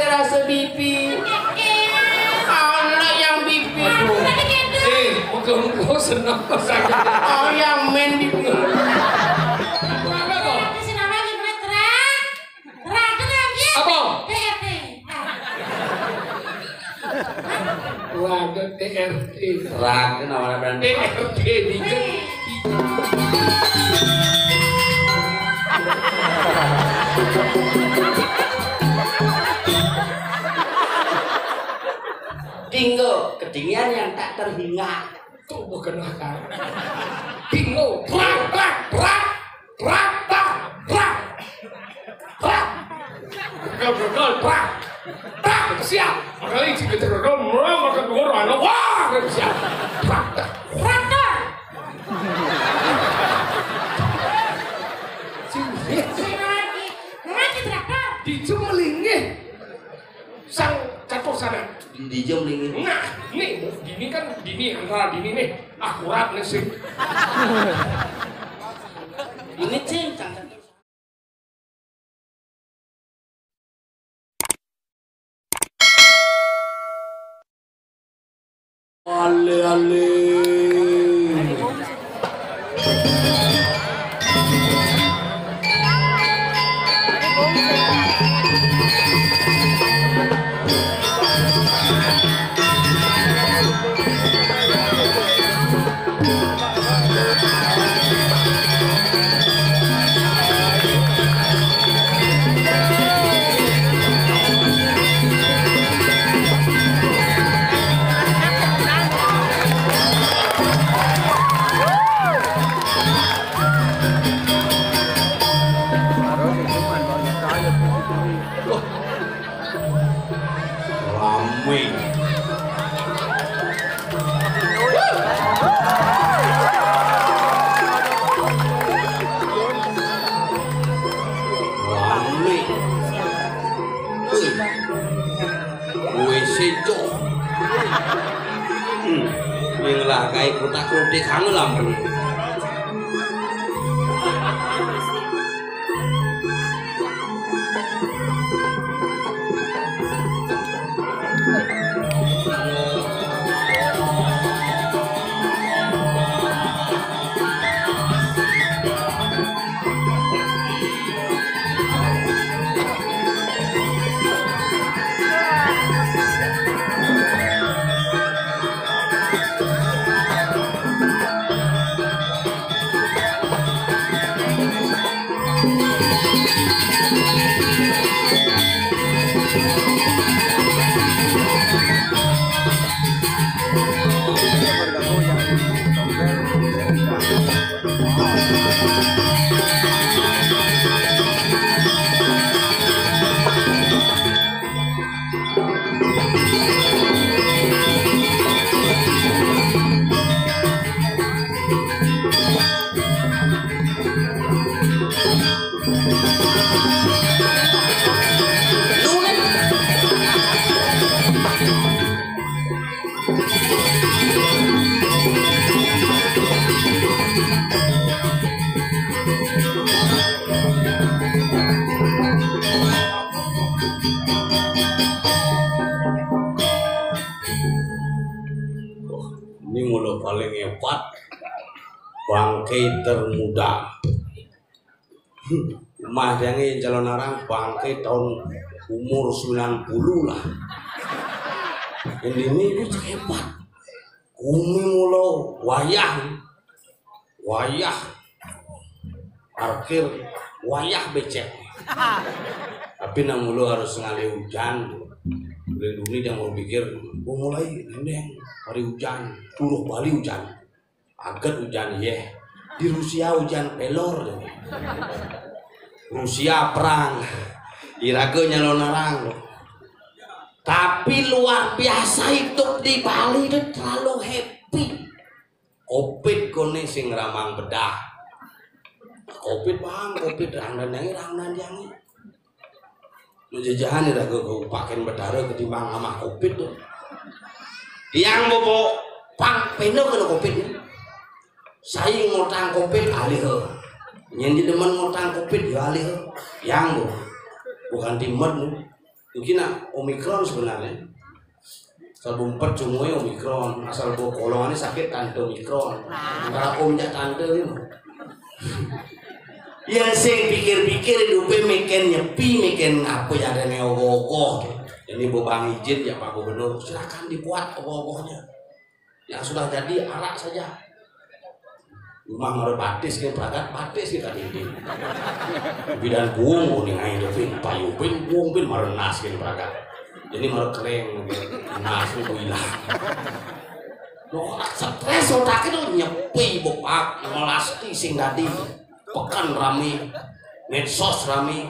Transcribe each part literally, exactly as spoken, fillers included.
Rasa bibi. Anak yang bibi. Aduh. Eh, muka-muka senang pasal. Oh, yang main bibi. Apa? Apa? Waduh, T R T. Raga nama-nama T R T di Tinggal ketinggian yang tak terhingga. Tuh, bukan akal. Bingung. Prak, prak, prak. Prak, prak, prak. Prak. Gagal, gagal, prak. Prak, siap. Kali jika tergagal, mulai makan dua orang. Wah, siap. Prak, prak. Prak, prak. Sini. Sini lagi. Lagi traktor. Di Jumeling, nih. Sang catur sana. Di jam ini. Nah, nih, dini kan, dini antara dini nih, akurat nih sih. Ini cincang. Ale, ale. Rame. Rame. Wih. Wis sejo. Hmm. Wing lah kae kotak kotik anu lampu. Ini mula paling hebat, bangke termuda. Mah, dia ni calon orang bangke tahun umur sembilan puluh lah. Ini ni dia hebat. Kumi mula wayah. Wayah. Parkir wayah becek. Tapi nang mula harus ngalih hujan. Lindungi dia mau pikir, oh, mulai nendeng hari hujan, turuh Bali hujan. Aget hujan, yeh. Di Rusia hujan pelor. Rusia perang. Iraga nyalon arang. Tapi luar biasa hidup di Bali itu terlalu happy. Covid kone sing ramang bedah. Covid bang, Covid rangdan yang rangdan yang. Menjejahan iraga ke paken betara ketimbang amah Covid tuh. Yang bobo pang peno kena Covid ni. Sai ngotang Covid alih. Nyen di demen ngotang Covid ya alih. Yang bo. Bukan timet ni. Mungkin nak Omikron sebenarnya. Asal bumpet cunguy Omikron, asal bawa kolongannya sakit tante Omikron. Antara om jak tante gitu. Yang sing pikir-pikir hidupnya mikin nyepi, mikin apa ya ada nih ogoh-ogoh. Ini bobang izin ya Pak Gubernur, silakan dibuat ogoh-ogohnya. Yang sudah jadi arak saja. Rumah mara batis ke pragat, batis ke tadi ini. Bidan buang kuning aja tuh, pin payu pin buang pin mara nas ke pragat. Jadi mara kering, nas itu hilang. Lo stres otaknya tuh nyepi bepak melasti sing tadi. Pekan rame, medsos rame.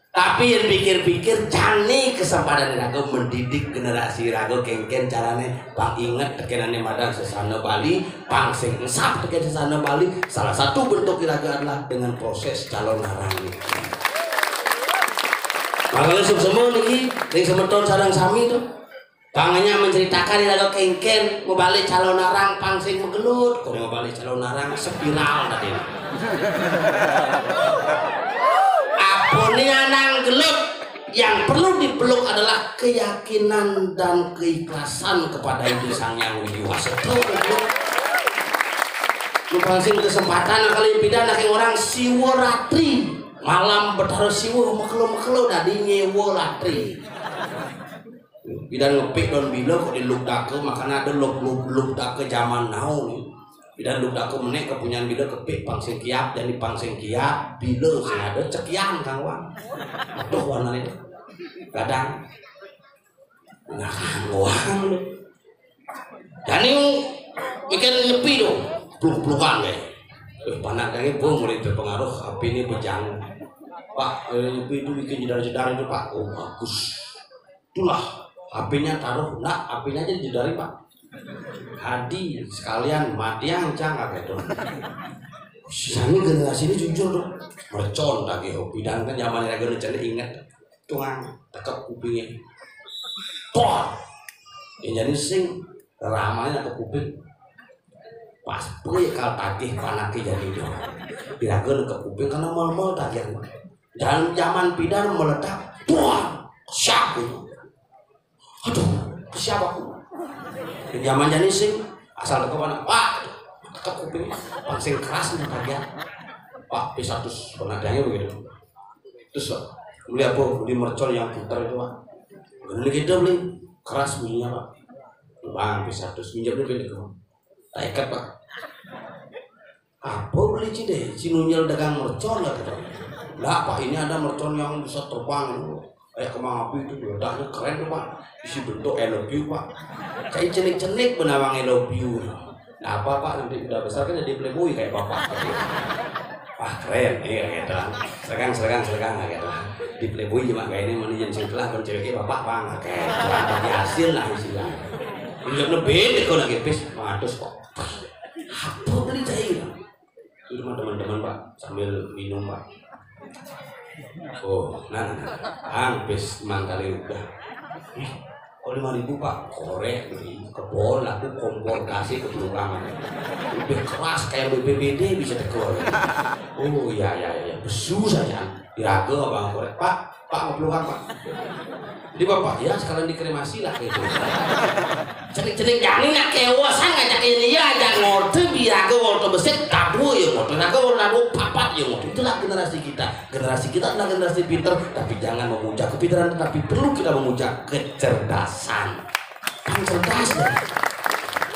Tapi yang pikir-pikir jani kesempatan raga mendidik generasi raga kengken carane pang inget tekenane madang sesana Bali, pang sing ensap teken sesana Bali. Salah satu bentuk raga adalah dengan proses calon narang ini. Makanya semua niki, ring semeton sareng sami tuh. Tangannya menceritakan di lagu kengken, mau balik calon narang pang sing megelut, kok mau balik calon narang spiral tadi. Apa nih anang gelut? Yang perlu dipeluk adalah keyakinan dan keikhlasan kepada Ida Sang Yang Widi Wasa. Tuh, gelut. Lu pang sing kesempatan kali beda lagi orang siwa ratri. Malam betara siwa mekelo-mekelo dadi nyewa ratri. Bidan ngepik don bila kok di luk daka, makanya ada luk luk luk daka zaman now nih. Bidan luk daka menek kepunyaan bila kepik pang sing kiap, jadi pang sing kiap bila sing ada cekian kang wang. Aduh warna itu. Kadang nah kang wang lu. Jadi mikir nyepi dong, peluk-pelukan deh. Eh, panak daging pun mulai terpengaruh H P ini bejang. Pak, eh, nyepi itu bikin jedar-jedar itu Pak. Oh bagus. Itulah H P-nya taruh, enggak H P-nya aja dijedari Pak. Hadi sekalian mati yang cang kayak itu. Sami generasi ini jujur dong. Mercon lagi hobi dan kan zaman lagi udah jadi ingat. Tuang tekep kupingnya. Tuang. Yang jadi sing ramanya ke kuping. Pas pui kal tagih panake jadi dia. Kira-kira ke kuping karena mal-mal tagih. Dan zaman pidan meledak, tuang, siap gitu. Aduh, siapa aku? Zaman jani sing asal teko anak, Pak, teko kuping, pang sing keras nih tadi ya. Pak, P seratus penadanya begitu. Terus Pak, beli apa? Beli mercon yang putar itu Pak. Bener gitu beli, keras bunyinya Pak. Bang, P seratus minjam dulu Pak. Tak ikat Pak. Apa beli cide? Si Nunyel dagang mercon lah gitu. Lah Pak, ini ada mercon yang bisa terbang itu. Kayak kembang api itu, ledaknya keren tuh Pak. Isi bentuk I love you Pak. Saya cenik-cenik benawang I love you. Nah apa Pak, nanti udah besar kan jadi playboy kayak Bapak. Wah keren, iya gitu kan. Sergang, sergang, sergang gitu kan. Di playboy cuma kayak ini mending yang sing telah kan ceweknya Bapak Bang. Oke, jadi hasil lah isinya. Udah lebih kok lagi pis, matus kok. Apa beli cai? Itu mah teman-teman Pak, sambil minum Pak. Oh, nah, nah, nah. Ang pis mangkali udah. Ih, kok lima ribu Pak? Korek beli kebon aku kompor kasih ke pelukangan. Lebih keras kayak B P B D bisa tekor. Oh iya iya iya, besu saja. Diraga abang korek. Pak, Pak mau pelukan Pak. Jadi bapak ya sekalian dikremasi lah gitu. Cenik-cenik jangan nak kewasan ngajak ini ya aja ngorte biraga ngorte besit tabu ya ngorte raga ngorte papat ya ngorte. Itulah generasi kita. Generasi kita adalah generasi pinter, tapi jangan memuja kepintaran, tetapi perlu kita memuja kecerdasan. Kan cerdas ya.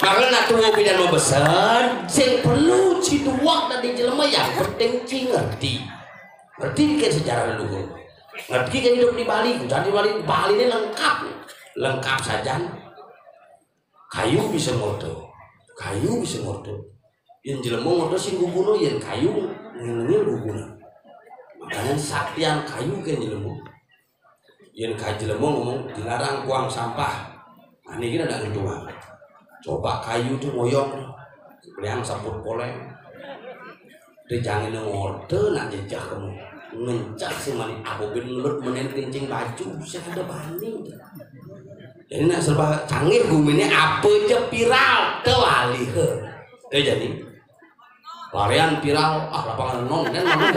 Makanya nak tua bidan mau besen, sing perlu ciduak dari jelema yang penting ci ngerti. Ngerti kan sejarah leluhur. Ngerti kan hidup di Bali, hujan di Bali, Bali ini lengkap. Lengkap saja. Kayu bisa ngorte. Kayu bisa ngorte. Yang jelema ngorte sing guguna, yang kayu ngengil guguna. Makanya saktian kayu kan jelema. Yang kayu jelema ngomong dilarang buang sampah. Nah, ini kita ada ngitungan. Coba kayu tuh moyong, yang sabut poleng. Dia jangan ngorte nak jejak kamu. Ngencak si mani abobin ngelut menen kencing baju, saya ada bani. Jadi nak serba canggih guminya apa aja viral, tewali he. Teh jadi varian viral ah lapangan non kan non.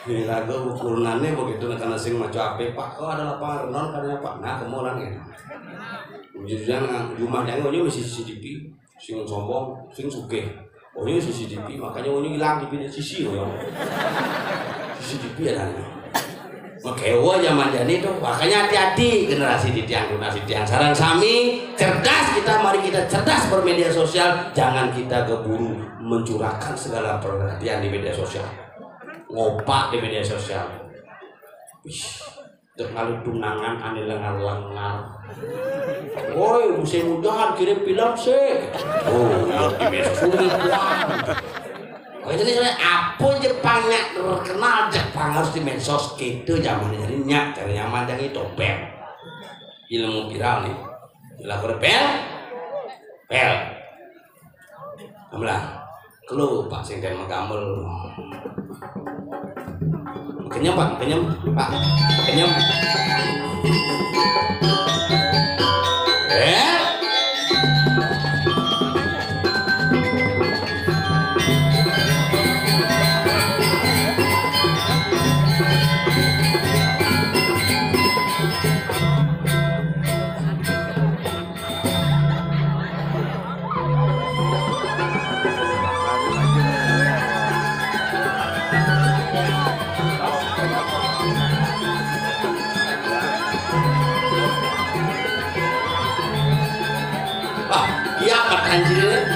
Ini lagu ukurannya begitu, nah, karena sing maco apa, Pak? Oh, ada lapangan renon katanya, Pak. Nah, kamu orang enak. Jujur, jumah jangan, jumah masih C C T V. Sing sombong, sing sugih. Oh, ini C C T V, makanya ini hilang di pinggir sisi, oh, ya. C C T V ada. Makewa zaman jani tuh, makanya hati-hati generasi di tiang, generasi tiang. Saran sami, cerdas kita, mari kita cerdas bermedia sosial, jangan kita keburu mencurahkan segala perhatian di media sosial. Ngopak di media sosial. Wih, terlalu tunangan ane lengar-lengar. Woi, musim hujan kirim film sih. Oh, iya, di medsos. Oh, iya, wah. Oh, itu nih, soalnya apa Jepangnya terkenal, Jepang harus di medsos gitu zaman ini, nyak, cari nyaman yang itu, bel. Ilmu viral nih. Lapor bel. Bel. Amlah. Kelo, Pak, sing den menggamel. Kenyem, Pak, kenyem, Pak, kenyem. Eh? Wah, iya, Pak, anjir.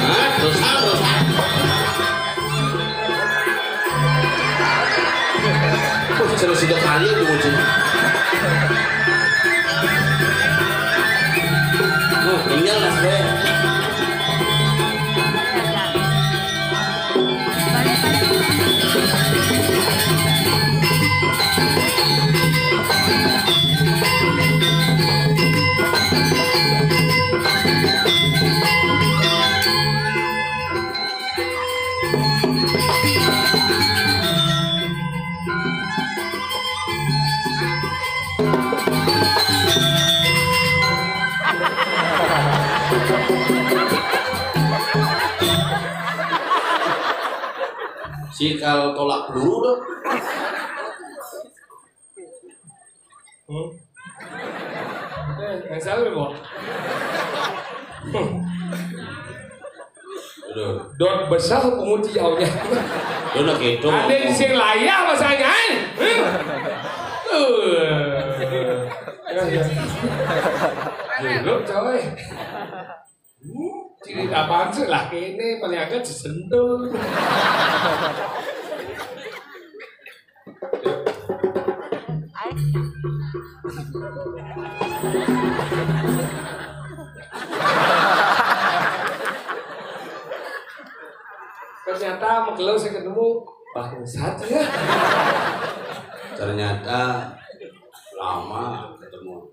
Hah? Rusak, rusak. Terus sudah kali itu muncul. Oh, tinggal Mas Boy. Si kal tolak dulu dong. Hmm? Eh, nggak salah, Bo. Aduh. Dot besar pungut jauhnya. Lu nak gitu. Ada di sing layah masanya, eh? Huh? Tuh. Ya, ya. Dulu, coy. Hmm, cerita apaan sih lah ini, paling agak disentuh. Ternyata menggelau saya ketemu bangsat ya. Ternyata lama ketemu.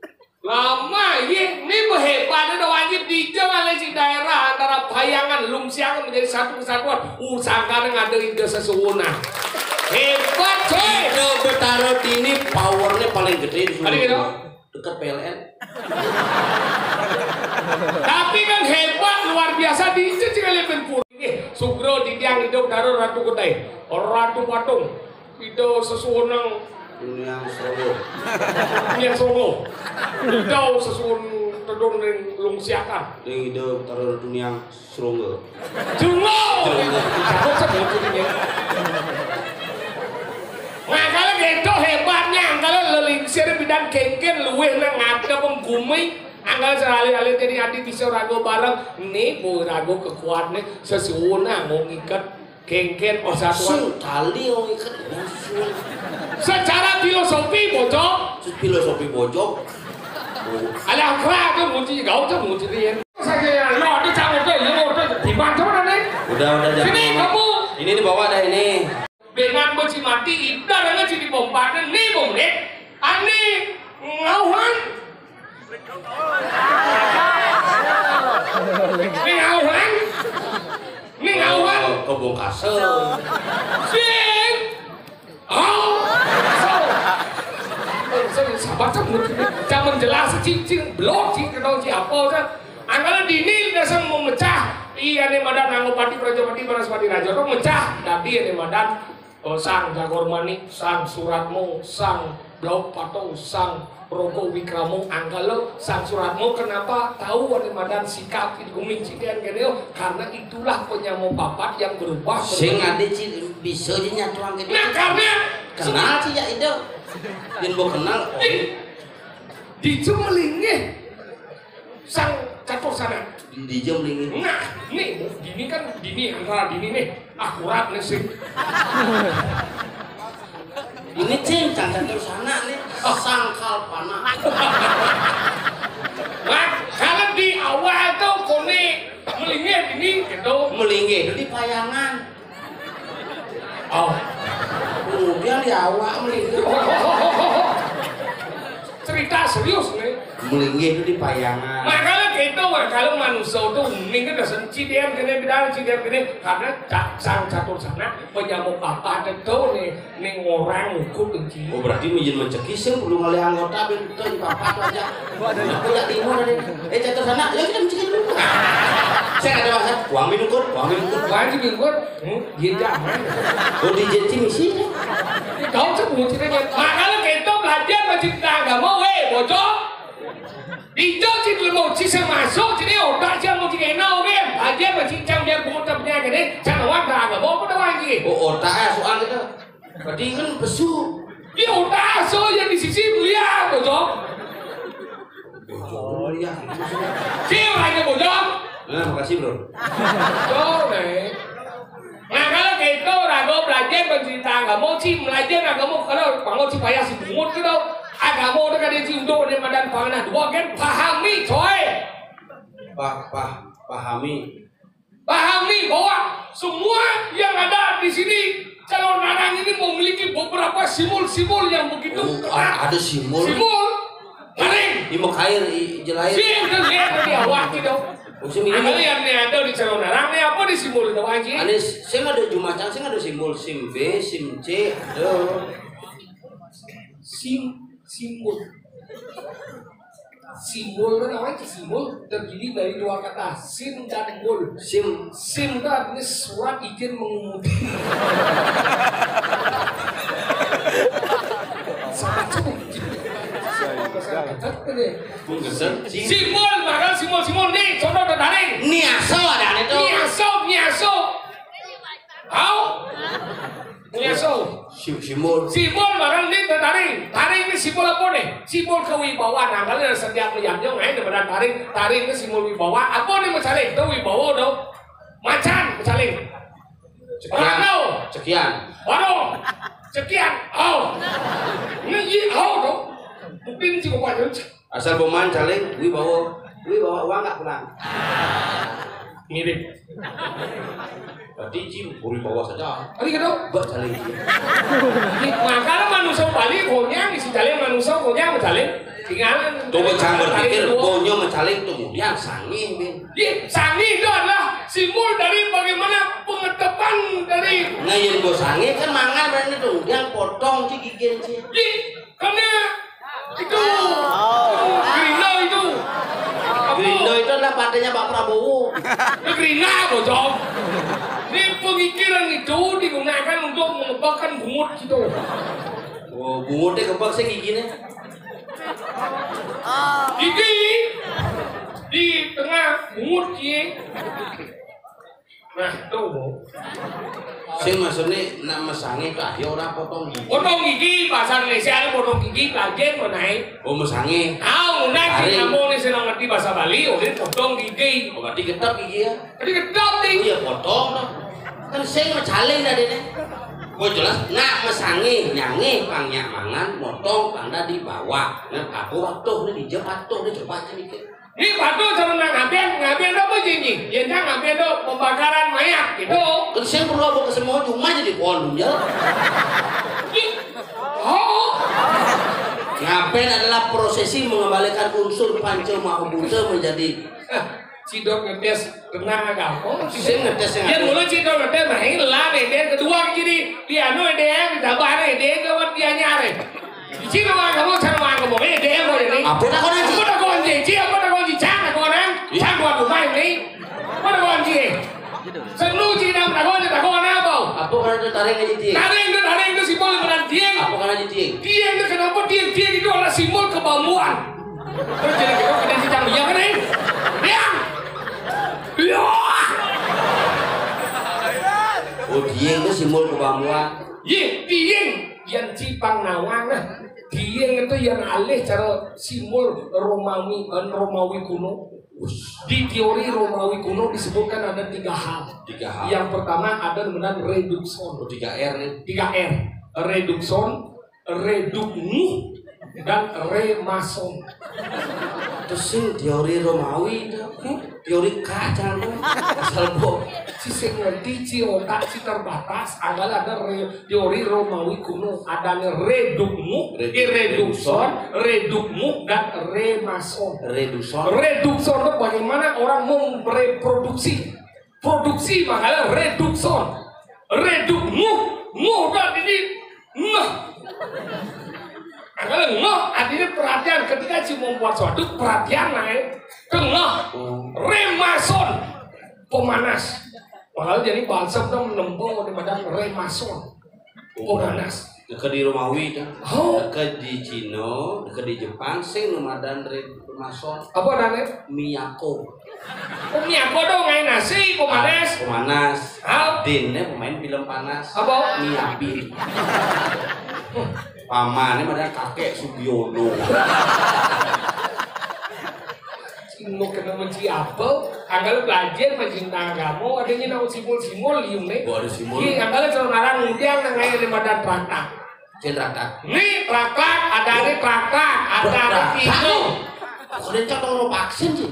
Lama, iya. Ini hebatnya udah wajib dijang oleh si daerah antara Payangan, Lungsiangan menjadi satu kesatuan. Uh, sangkana ada ide sesuwuna. Hebat, coy. Ide Betara Dini powernya paling gede di seluruh Ada gitu? Dunia. Dekat P L N. Tapi kan hebat, luar biasa. Di itu juga lebih pur. Ini Sugro, Didiang, Ido, Betara, Ratu Kedai, Ratu Patung. Ida sesuwun nang Dunia Solo. Dunia Solo. Ida sesuwun tedun ning Lungsiakan. Ning Ida Betara Dunia Sronggo. Sronggo. Sronggo. Cakep, cakep, cakep. Nah, kalau gitu hebatnya, kalau lelingsir bidan kengken luwih nang ngadep gumi, anggal serali-ali jadi adi bisa rago bareng, nih bu rago kekuatnya sesuwun nang mau ngiket. Kengken persatuan. Sing tali wong iket langsung. Secara filosofi, Bocok. Terus filosofi Bocok. Oh. Ada akhlak tuh, muji, gak usah muji dia. Saja ya, lo ada canggung tuh, lo ada di mana mana nih? Udah, udah, jangan Sini ngomong. Kamu. Ini di bawah ada ini. Dengan besi mati, idar aja di pompa nih, Bung Dek. Ani ngauhan. Ning auhan. Ning auhan. Oh, kebongkasel. Sing. Oh. Sing, sabar, sabar. Jangan jelas, cing, cing. Belum, cing, kenal, cing, apa, kan? Angkala dini, dasar mau mecah. Iya, nih, madan, Anggopati, Prajapati, Banaspati, Raja, tuh mecah. Tapi, ya, nih, madan. Oh, Sang Jagor Manik, Sang Suratmo, Sang Blauk Pato, Sang Rogo Wikramo, angkala Sang Suratmo kenapa tahu ada madan sikap itu kuning cikian kene, oh? Karena itulah penyamo papat yang berubah. Sing ada ci bisa aja nyatuan gitu. Nah, karena kenal sih ya itu. Yang mau kenal, oh. Di, di Cuma Linggih. Sang catur sana. Di jam ini. Nah, nih, dini kan dini antara dini nih akurat nih sih. Ini cing, sang catur sana nih, sang kalpana. Nah, kalau di awal tuh kone melinggih ini gitu. Melinggih itu di payangan. Oh. Kemudian di awak melinggih. Cerita serius nih. Melinggih itu di payangan. Makanya gitu, kalau manusia itu uning kan dasar cidian gini, bidan cidian gini, karena ca-, sang catur sana penyamuk apa ada tuh nih, nih orang hukum benci. Oh, berarti mijin mencekis yang belum ada anggota bentuk di papat aja. Aku lihat timur ada. Eh, catur sana, ya kita mencekis dulu. Saya ada bahasa, uang minum kut, uang minum kut. Uang minum kut. Hmm, dia jangan. Oh, di Jeti misi. Kau sebut kita kan. Makanya kita belajar macam kita agama, weh, bocor. Itu cik ilmu, cik saya masuk, cik otak, cik mau cik kenal, kan? Belajar macam cang biar buku tak punya gini, cang awak dah agama, apa dah lagi? Oh, otak ya soal kita. Berarti kan pesu. Dia otak, so yang di sisi mulia, bocor. Bocor, mulia. Sih, hanya bocor. Nah, makasih, bro. Bocor, nih. Nah, kalau gitu, rago belajar bercerita agama, si belajar agama, kalau bangun supaya si bungut gitu, agama udah kada si untuk dia madan pangan dua kan pahami, coy. Pah, pah, pahami. Pahami bahwa semua yang ada di sini, Calonarang ini memiliki beberapa simbol-simbol yang begitu Oh, ketat. Ada simbol. Simbol. Paling. Di Mekair, i, jelair. Sih, udah lihat di awak gitu. Musim ini Ada mah yang nih ada di Calonarang nih, apa di simbol itu, Pak Haji? Ada, saya nggak ada Jumacang, saya nggak ada simbol SIM B, SIM C, ada. Sim, simbol. Simbol itu namanya simbol terdiri dari dua kata, sim dan mul. Sim, sim itu artinya surat izin mengemudi. Sangat cukup. Sangat ketat ini. Simbol, maka simbol-simbol nih, contoh tertarik. Niaso ada itu. Niaso, niaso. Au? Niaso. Simbol. Simbol barang ini tertarik. Tarik ini simbol apa nih? Simbol kewibawaan. Nah, kalau setiap lihatnya, nah, ini benar tarik. Tarik ini simbol wibawa. Apa nih mecaling? Itu wibawa dong. Macan mecaling. Cekian. Warung. Cekian. Warung. Cekian. Oh. Ini, oh, dong. Mungkin cukup banyak. Asal boman caling, wibawa, wibawa uang nggak pulang. Mirip. Berarti Jim, buri bawa saja. Tadi kata, bak caling. Makanya manusia Bali, konyang, isi caling manusia, konyang, caling. Tinggalan. Tuh, bacang berpikir, bonyo mecaling, kemudian sangih, bin. Iya, sangih itu adalah simbol dari bagaimana pengetepan dari. Nah, yang gue sangih kan mangan berarti tuh, yang potong sih gigi sih. Iya, karena itu Gerindra itu. Gerindra itu adalah partainya Pak Prabowo. Ya, Gerindra, bocor. Ini pemikiran itu digunakan untuk mengebakkan bungut gitu. Oh, bungutnya kebak sih giginya. Gigi di tengah bungut, gigi. Nah, tuh. Sing maksudnya nak mesange kah ya orang potong gigi. Potong gigi, bahasa Indonesia ada potong gigi, pelajaran mau naik. Oh, mesange. Ah, udah sih, kamu nih senang ngerti bahasa Bali, udah potong gigi. Oh, berarti getok gigi ya? Jadi getok nih. Iya, potong dong. Kan sing mecaling tadi nih. Gue jelas nak mesange, nyange, pangnya mangan, motong, pangda dibawa. Nah, aku waktu ini dijep, waktu ini coba aja mikir. Ini batu sama nang ngaben, ngaben apa janji? Ya nang ngaben tuh pembakaran mayat gitu. Kan saya perlu apa ke semua cuma jadi pohon ya. Oh. Ngaben adalah prosesi mengembalikan unsur panca maha buta menjadi. Sidok ngetes tenang agak. Oh, sing ngetes yang. Ya mulai sidok ngetes main lah, deh kedua jadi di anu deh, di tabar deh, kawan dia nyari. Cina wang kamu, cara wang kamu, eh, dia mau ini. Apa tak kau nanti? Apa tak kau nanti? Cina apa tak kau nanti? Cang tak kau nang? Cang kau aku main ni. Apa tak kau nanti? Senu Cina tak kau nanti, tak kau nang apa? Apa kau nanti tarik aja dia? Tarik itu, tarik itu simbol beran tiang. Apa kau nanti tiang? Tiang itu kenapa tiang? Tiang itu adalah simbol kebambuan. Terus jadi kita kena si Cang Biang kan, eh? Biang! Biang! Oh, tiang itu simbol kebambuan. Ye, tiang yang cipang nawang nah. Dieng itu yang alih cara simbol Romawi, eh, Romawi kuno. Di teori Romawi kuno disebutkan ada tiga hal. Tiga hal. Yang pertama ada namanya redukson. Oh, tiga R nih. Tiga R. Redukson, redukmu, dan remason. Itu sih teori Romawi itu. Hmm? Teori kacang tuh. Asal bo. Si sing ngerti, si otak, si terbatas. Anggal ada re- Teori Romawi kuno, adanya redukmu, redukson, redukmu, dan remason. Redukson. Redukson itu bagaimana orang mereproduksi. Produksi makanya redukson. Redukmu, mu berarti ini ngeh. Makanya ngeh artinya perhatian. Ketika si membuat suatu perhatian naik ke ngeh. Remason, pemanas. Padahal jadi balsam itu menembung daripada remason. Pemanas. Dekat di Romawi kan. Oh. Dekat di Cina, dekat di Jepang, sing nomadan remason. Apa namanya? Miyako. Oh, Miyako dong, ngai nasi, pemanas. Pemanas. Hah? Dinnya pemain film panas. Apa? Miyabi. Pamannya pada kakek Sugiono. Mau kena menci apa? Anggal belajar mencinta agama, adanya nang simbol-simbol liung nih. Gua ada simbol. Iya, anggal kalau ngarang ngudiang nang aja di badan traktak. Cen traktak. Nih traktak, ada nih traktak, ada nih itu. Sudah cak mau vaksin sih.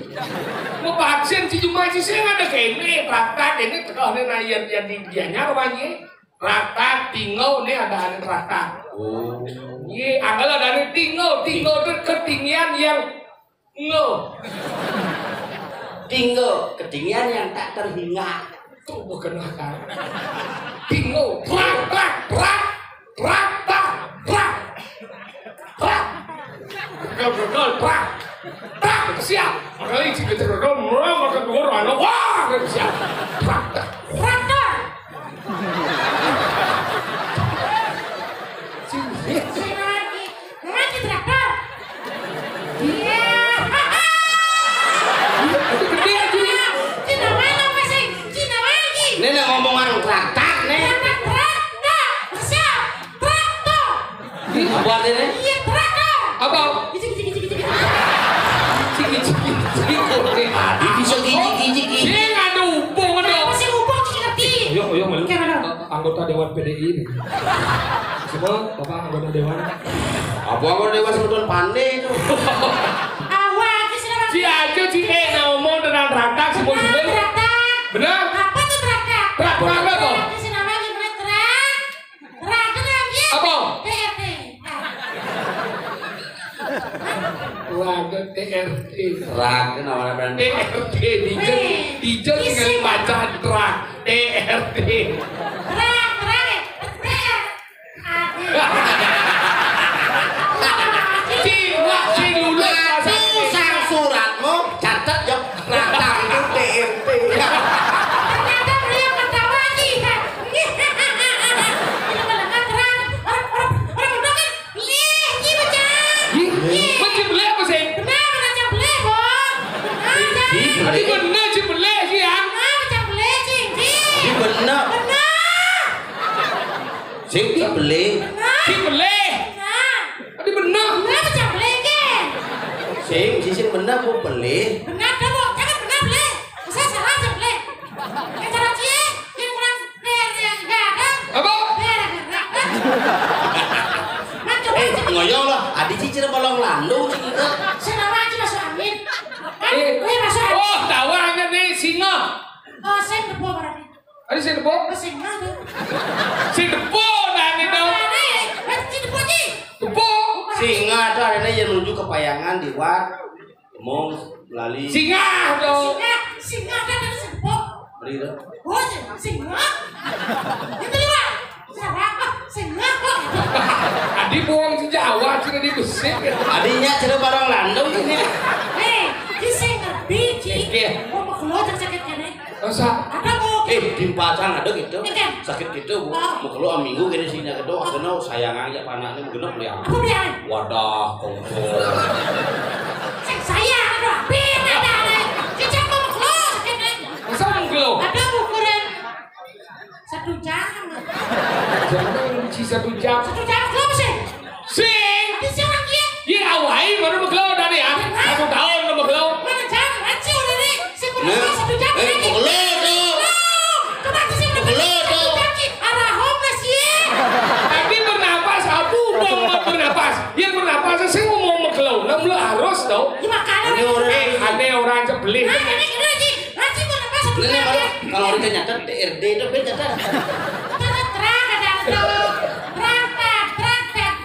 Mau vaksin sih cuma sih saya ada kayak ini traktak ini tengah nih nah yang yang di dianya apa nih? Traktak tinggal nih ada nih traktak. Oh. Iya, anggal ada nih tinggal, tinggal itu ketinggian yang Ngo. Tinggal ketinggian yang tak terhingga. Tuh bukan akal. Tinggal prak prak prak prak prak prak prak. Betul betul prak. Tak, siap. Makanya cik kecil dong, mulai makan dua orang. Wah, siap. Tak, tak. Traktor. Sini. Sini lagi. Lagi traktor. Iya. Itu gede aja. Cina mana masih? Cina lagi. Ini nak ngomongan traktak nih. Traktak, traktak. Siap. Traktor. Apa artinya? Iya, traktor. Apa? Gijik, gijik, gijik, gijik. Gijik, gijik, gijik. Adi bisa gijik, gijik, gijik. Sing ada hubungan dong. Apa sih hubung, cik ngerti? Yo, yo, malu. Kayak mana? Anggota Dewan P D I ini. Semua Bapak anggota Dewan. Apa anggota Dewan sebutan pandai itu? Awak, itu sudah. Si aja, si eh, ngomong dengan traktak, semua juga. Traktak. Benar? Apa tuh traktak? Traktak apa? Itu sudah lagi, bener, trak. Raga lagi. Apa? T R T. Raga T R T. Raga namanya brand. T R T, dijel, dijel tinggal baca trak. T R T. Trak, trak, trak. Aduh. Cing, wah, cing, lulus. Aku sang suratmu, catet, jok. Raga itu T R T. Ternyata beliau ketawa lagi. Ini malah kan terang. Orang, orang, orang udah kan. Ih, ini baca. Ih, baca beli apa sih? Benar, benar, baca beli, Bos. Benar, Cak. Ih, beli. Tapi benar sih beli sih, ya. Benar, baca beli, Cing, Cing. Ini benar. Benar. Sing dibeli. Benar. Sing beli. Benar. Tapi benar. Benar, baca beli, Cing. Sing, sing benar, Bu, beli. Benar, dah, Bu. Jangan benar, beli. Saya salah aja, beli. Yang cara cie, yang kurang, yang, yang nggak ada. Apa? Yang ada, nggak ada. Nah, coba. Eh, aja. Ngoyong lah. Adi cicir bolong landu, cing itu. Senawa aja masuk angin. Kan? Eh. Wih, masuk angin. Oh, tahu angin nih, singa. Oh, saya udah bawa berarti. Adi sing depok? Sing mana tuh? Sing depok, nah, ini dong. Mana, eh, sing depok, Ci. Depok. Singa tuh adanya yang menuju ke payangan di war. Mau lali. Singa dong. Singa, singa kan ada sing depok. Beri dong. Oh, sing, singa. Itu dia, Pak. Salah apa? Singa, Pak. Adi bohong si Jawa, sudah dibesik. Adinya cerita barang landung ini. Eh, di sing ngerti, Ci. Iya. Mau maklum sakit kan, eh? Masa? Ada, Bu. Eh, timpal sang ada gitu. Iya, kan? Sakit gitu, Bu. Oh. Mau keluar minggu gini sini gitu. Akhirnya sayang aja panaknya mau genep ya. Apa dia? Wadah, kompor. Sing saya ada, bin ada, ada. Cicak mau keluar sakit, eh? Masa mau keluar? Ada ukuran satu jam. Jangan si satu jam. Satu jam keluar sih. Sing. Di sini lagi ya. Iya, awai baru mau keluar dari ya. Satu tahun mau keluar. Mana jam? Anci udah nih. Sing mau keluar satu jam lagi. Eh, mau keluar tuh. Coba sih mau keluar satu jam, Ci. Arah home lah sih. Tapi bernapas, aku mau bernapas. Iya, bernapas, saya mau mau keluar. Nah, belum harus tau. Ya, makanya. Ini orang. Eh, aneh orang aja beli. Nah, ini, ini lagi. Nah, sih bernapas satu jam. Ini baru kalau udah nyatet T R D itu beda kan. Terang, terang, ada, ada. Terang, terang, terang, terang.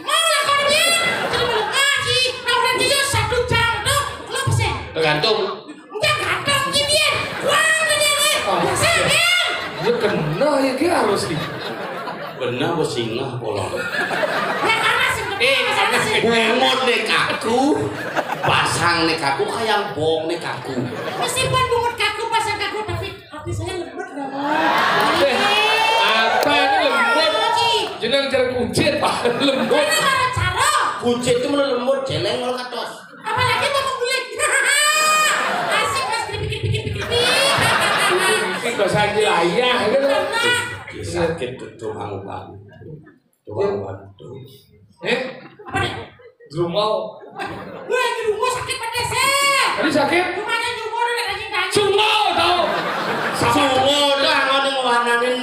Mau lah kau dia. Kalau belum ngaji, nah, udah dia satu jam tuh. Belum sih. Tergantung. Enggak, gantung, Ci, biar. Wah, udah dia, nih. Oh. Biasa, biar. Ya kena ya, dia harus nih. Benar, bos, singa bolong. Ya, karena sih, eh, karena sih. Bungut nih kaku, pasang nih kaku, kayak bong nih kaku. Meskipun bungut kaku, pasang kaku, tapi hati saya lembut, loh. Eh, apa ini lembut? Ci. Jenang cara kucit, Pak, lembut. Karena kalau caro. Kucit itu mana lembut, celeng kalau katos. Apalagi mau ngulik. Asik, Mas, dipikir-pikir-pikir. Ini bahasa jelaya, gitu. Pernah. Ya, sakit tuh, tuh, Bang, Bang. Tuh, Bang, Bang, tuh. Eh? Apa nih? Gerumau. Wah, gerumau sakit pedes, eh. Tadi sakit? Rumahnya gerumau udah daging-daging. Sungau, tau. Sungau dah, nggak ada ngewananin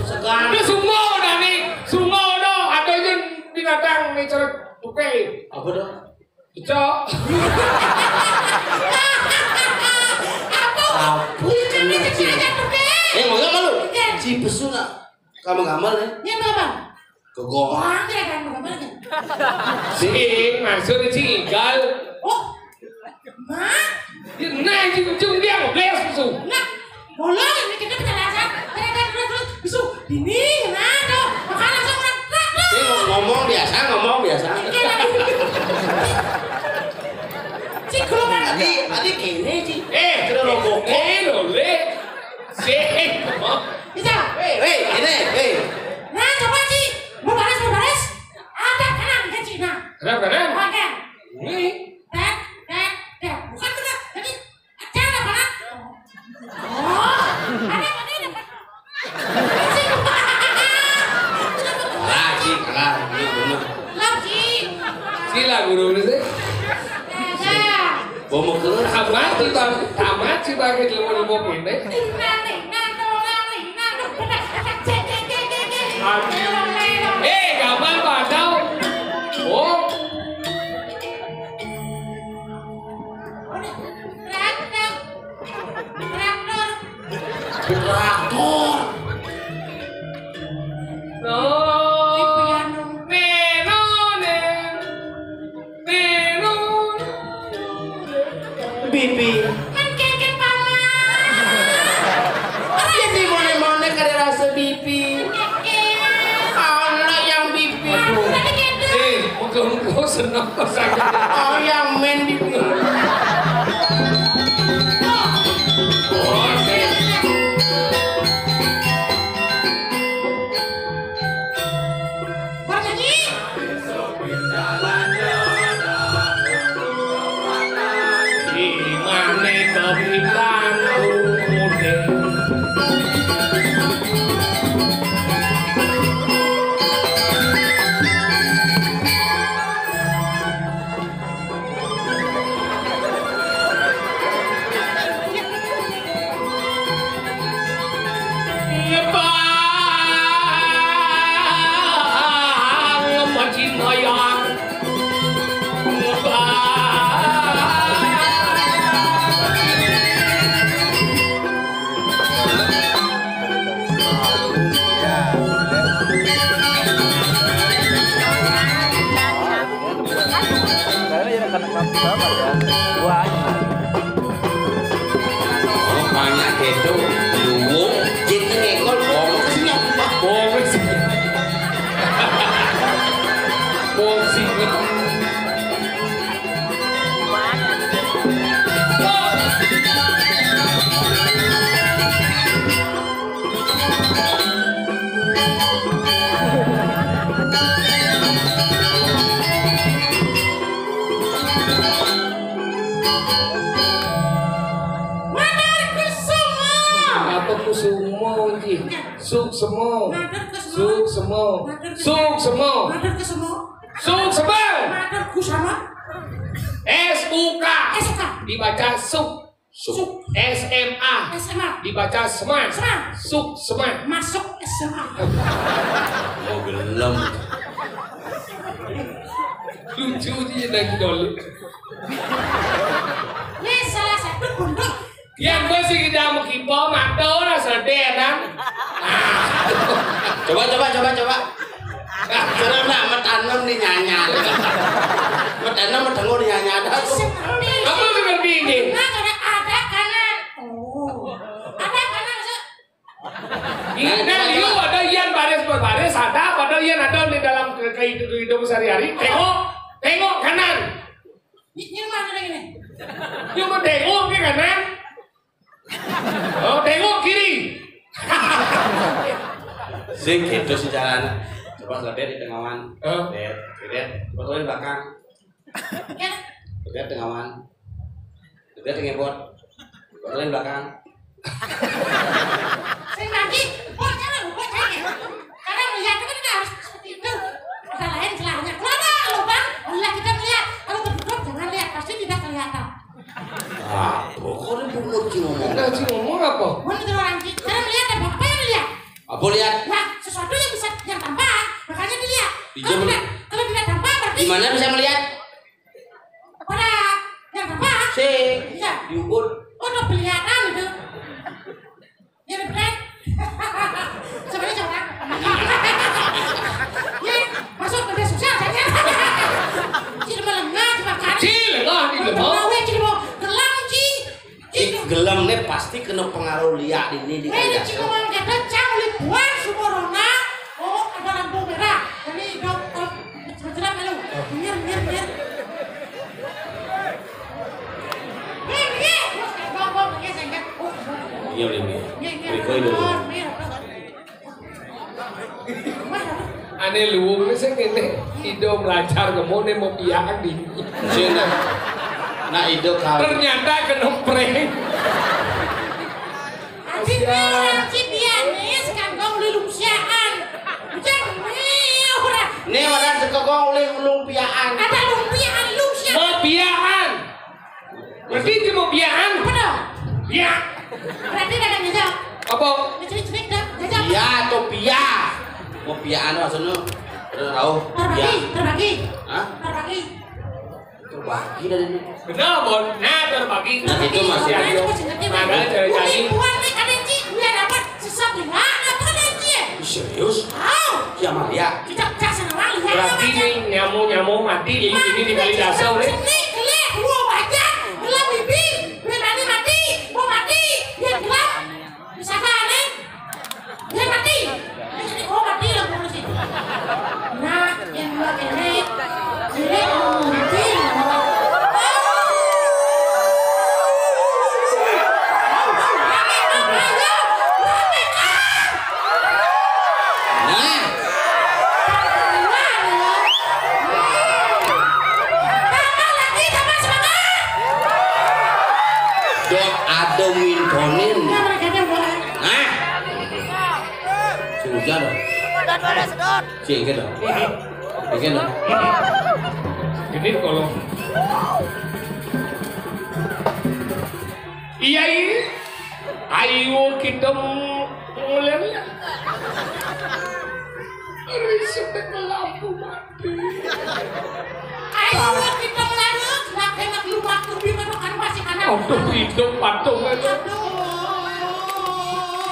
segan. Ada sungau dah nih. Sungau dah, ada aja binatang nih, cerek tupai. Apa dah? Pecah. Apa? Apa itu? Eh, mau nggak malu? Iya. Si pesu nak. Kamu gamal nih? Iya, Bang. Kegong. Wah, dia kan mau gamal kan? Sing, maksudnya cigal. Oh. Mah? Ya, nah, jung, jung, dia mau beres pesu. Nah, bolong ini kita bisa rasa. Ternyata terus, terus, pesu. Ini, nah, tuh. Makanya langsung, nah, nah, nah. Sing, ngomong biasa, ngomong biasa. Oke, lagi. Ci, Oh, ada, ada, ada. Lagi, lagi, bener. Lagi. Sila guru ini sih. Ada. Bomo keluar tamat sih bang, tamat sih bang itu mau mau ini. Eh, gampang padahal. Oh. Traktor. Traktor. No. Piano. Menone. Menone. Bibi. Kan keket pala. Jadi mone-mone kada rasa bibi. Keket. Anak yang bibi. Aduh. Tadi keket. Eh, muka-muka senang pasang. Oh, yang main bibi. Imane kepitan umune. Saya ya kena kenapa ya? Wah, banyak itu. Luwung, jin ngekol, bongsi apa? Bongsi. Bongsi. Matur Kusuma. Apa Kusuma iki? Suksema. Matur Kusuma. Suksema. Matur Kusuma. Suksema. Matur Kusuma. Suksema. Matur Kusuma. S U K. S U K. Dibaca suk. Suk. S M A. S M A. Dibaca sema. Sema. Suk sema. Masuk S M A. Oh, gelem. Lucu dia lagi dulu. Ini salah satu bentuk. Ya, gue sih tidak mau kipo, mata orang sedih kan. Coba, coba, coba, coba. Cara nak metanem nih nyanya. Metanem metengo nih nyanya. Ada aku. Apa lu ngerti ini? Nah, ada, ada kanan. Oh. Ada kanan, maksud. Ini, nah, liu ada yang baris berbaris, ada, padahal yang ada di dalam ke-, kehidupan sehari-hari. Tengok, tengok kanan. Ini, ini rumah ada gini. Dia mau tengok ke kanan. Oh, tengok kiri. Sing gitu sih caranya. Coba lihat di tengawan. Hah? Lihat, lihat. Coba lihat belakang. Ya. Lihat tengawan. Lihat ngepot. Coba lihat belakang. Sing lagi, oh, jangan lupa, jangan. Karena melihat itu kan harus seperti itu. Ada lain celahnya. Kalau ada lubang, boleh kita melihat. Kalau tertutup, jangan lihat. Pasti tidak kelihatan. Ah, pokoknya bungut sih ngomong. Enggak sih ngomong apa? Mau itu orang ki-, jangan lihat apa? Apa yang dilihat? Apa lihat? Nah, sesuatu yang bisa, yang tampak, makanya dilihat. Iya, kalau bener. Tidak, kalau tidak tampak, berarti gimana bisa melihat? Pada yang tampak. Si. Iya. Diukur. Oh, udah kelihatan itu. Ya, beneran. Sebenarnya coba. Ya, masuk media sosial saja. Cil melengah, cuma kan. Cil, lah, di lemah. Gawe, cil mau gelang, Ci. Ci gelem ne pasti kena pengaruh liak ini di. Eh, Ci ngomong kata cang libuan semua rona. Oh, ada lampu merah. Ini dok, dok, sebentar, halo. Mir, mir, mir. Iya, iya. Berikut itu. Ane luwung sing ngene, ido melajar kemone mau piyakan di. Sing nak, nak ido kau. Ternyata kena prank. Wadah sekokong ulih ulung piaan. Ada ulung piaan, lu siapa? Mau piaan. Berarti dia mau piaan. Apa dah? Ya. Berarti ada yang jawab. Apa? Cerik-cerik dah, jajak. Iya, tuh pia. Mau piaan maksudnya. Terus tahu? Terbagi, ya. Terbagi. Hah? Terbagi. Terbagi dari ini. Benar, Bon. Nah, terbagi. Nah, itu masih. Ya. Nah, itu masih ngerti, Bon. Makanya cari-cari. Buat nih, ada Ci, biar dapat sesuatu. Nah, apa ada Ci? Serius? Tahu. Ya, Maria. Kita kasih nama lihat. Berarti nih, nyamuk-nyamuk mati, ini, ini di kali dasar, udah. Seni, kelih, buah bajang, gelap bibi, berani mati, mau mati, ya gelap. Misalkan, eh, dia mati. Ini, oh, mati lah, bunuh sih. Nah, yang dua ini, ini, oh, mati. Nah. Tambah lagi, tambah semangat. Dot ada mintonin. Nah. Sing hujan dong. Sing gitu. Sing gitu. Ini kalau iya, iya. Ayo kita mulai. Risuk ke lampu mati. Ayo kita mulai. Nak enak lu waktu di mana kan masih kanan. Aduh, hidup patung aja. Aduh.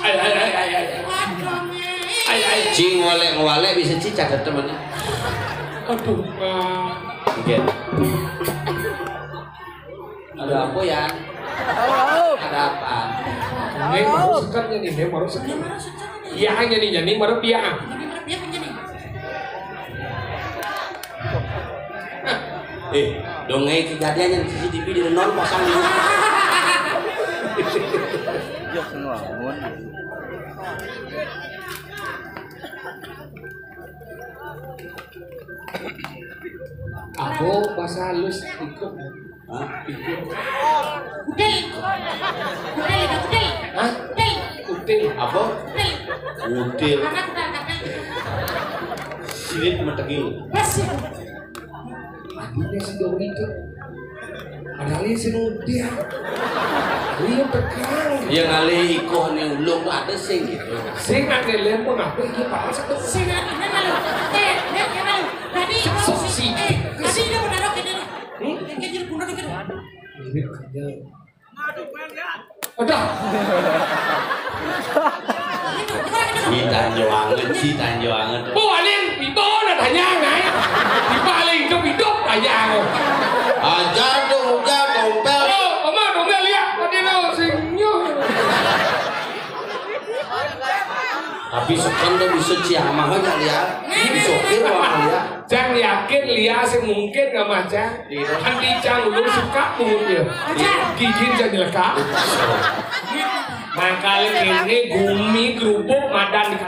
Ay, ay, ay, ay, ay. Aduh, Mei. Ay, ay. Ci ngolek-ngolek bisa ci catet temennya. Aduh, Mak. Oke. Ada apa ya? Ada apa? Ini baru sekarnya nih, ini baru sekarnya. Iya, hanya nih, jadi baru dia. Eh, dong, eh, kejadian yang C C T V di nol pasang di. Ya, semua. Aku bahasa halus ikut. Hah? Ikut. Kutil. Kutil, kutil. Hah? Kutil. Kutil. Apa? Kutil. Kutil. Anak kutil, kutil. Silit metegil. Bas. Adiknya si Doni itu. Padahal dia sing udah. Dia tegang. Yang ngalih ikoh nih ulung tuh ada sing gitu. Sing ada lem pun apa ini padahal satu. Sing ada lem malu. Eh, lem ya malu. Tadi sok sih. Eh, tadi dia mau naruh ke dia. Hmm? Yang kecil pun naruh ke dia. Ini kerja. Aduh. Ditanjo anget, ditanjo anget. Oh, ada yang itu, ada tanya, Nay. Di paling hidup, hidup, tanya. Ajar dong, ujar, dompel. Oh, Mama, dompel, lihat. Tadi lo, senyum. Tapi sekarang udah bisa ciamah aja, lihat. Ini sopir, Mama, lihat. Cang yakin, lihat, sih mungkin nggak, Mah, Cang. Iya. Kan dicang dulu suka bungut dia. Ajar. Gigi jadi lekak. Nah, kali ini gumi kerupuk madan di